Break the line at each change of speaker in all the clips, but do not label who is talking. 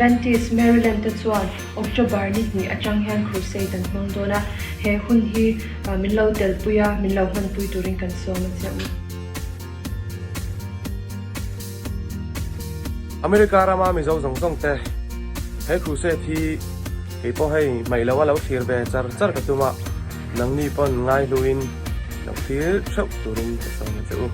Adventist Maryland te chuan October ni hnih atang hian crusade an hmang dawn a, he hun hi min lo telpui a, min lo hmanpui turin kan sawm a che u.
America rama Mizo zawng zawng te he crusade hi kei pawh hei hmaih lo a lo thlir ve char char ka tum a, nangni pawn ngaihluin lo thlir theuh turin ka sawm a che u.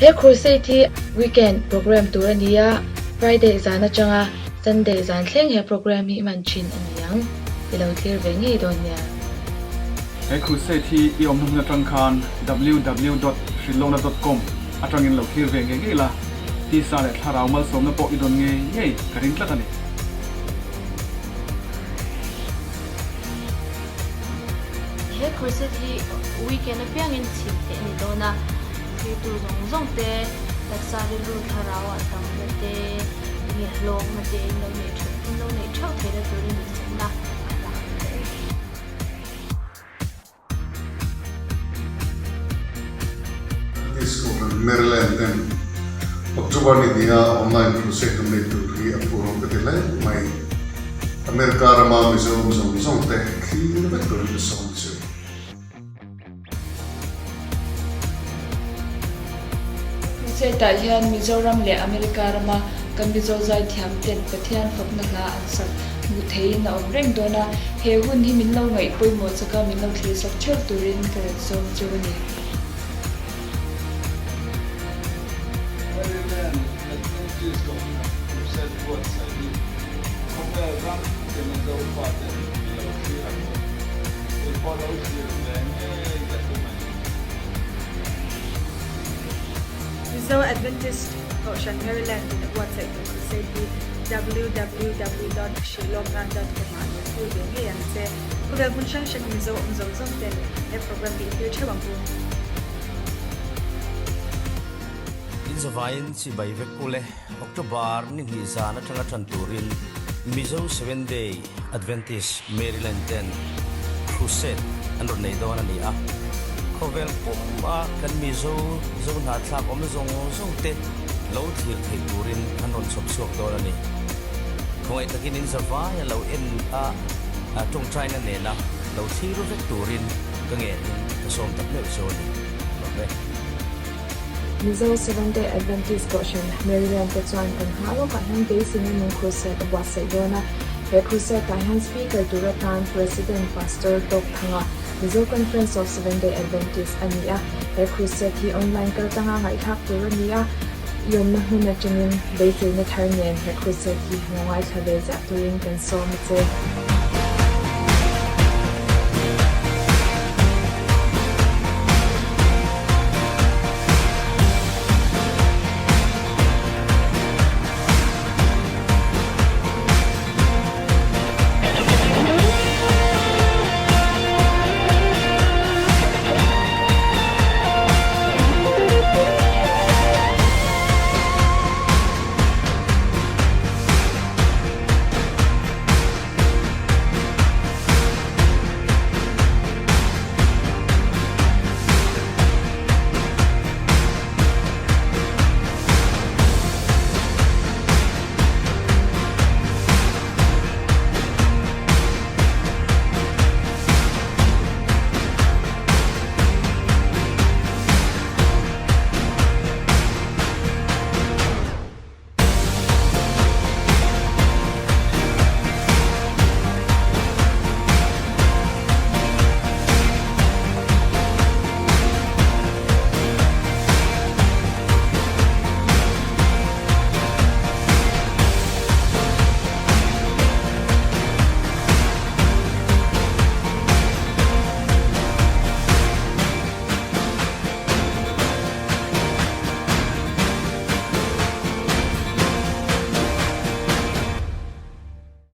He crusade hi weekend program tur a ni a, Friday zan atanga Sunday zan thleng he program hi hman thin a ni ang. I lo thlir ve ngei dawn nia.
He crusade hi i awmna hmun atang khan www dot hrilhlawkna dot com atangin lo thlir ve ngei ngei la, tisa leh thlarau malsawmna pawh i dawn ngei ngei ka ring tlat a ni.
He crusade hi weekend apiangin chhim theih a ni dawn a, thirtu zawng zawng te, taksa rilru thlarau ah tamna te, enge hlawkna te in lo neih theuh in lo neih theuh theihna turin duhsakna a hlang a ni.
This Kohhran Maryland ten October ni hniha online crusade an nei tur hi a phurawm ka ti hle mai. America rama Mizoram zawng zawng te thlir vek turin ka sawm chu.
Crusade ah hian Mizoram leh America rama kan Mizo zaithiam ten Pathian fakna hla an sak hmuh theihin a awm reng dawn a, he hun hi min lo ngaih pawimawh chaka min lo thlir sak theuh turin ka rawn sawm chu a ni.
Maryland Adventist Kohhran Crusade buatsaih hi khawvel ram tina Zofaten i lo thlir ang u. Kei pawh lo thlir ve ngei ka tum a ni.
Mizo Adventist Kohhran Maryland in a buatsaih tur Crusade hi www dot hrilhlawkna dot com ah lo thlir ve ngei ang che. Khawvel hmun hrang hrang Mizo awm zawng zawng ten he program hi i thlir theuh ang u.
In zavaiin chibai vek ule October ni hnih zan atanga tan turin Mizo Seventh Day Adventist Maryland ten Crusade an rawn nei dawn a ni a. Khawvel pum a kan Mizo zo hnahthlak awm zawng zawng te lo thlir theih turin an rawn chhawp chhuak dawn a ni. Khawngaih takin in zavai a lo en a tawngtaina nena lo thlir vek turin ka ngenin ka sawm tak meuh chu a ni. Lawm e.
Mizo Seventh-day Adventist Kohhran Maryland te chuan kan hma lawkah hian beiseina nung crusade a buatsaih dawn a. He crusade ah hian speaker tur atan President Pastor Tawk Thanga, Mizo Conference of Seventh-day Adventist a ni a. He crusade hi online kal tanga ngaihthlak tur a ni a. I awmna hmun atangin beiseina thar nen he crusade hi lo ngaithla ve ziah turin kan sawm a che.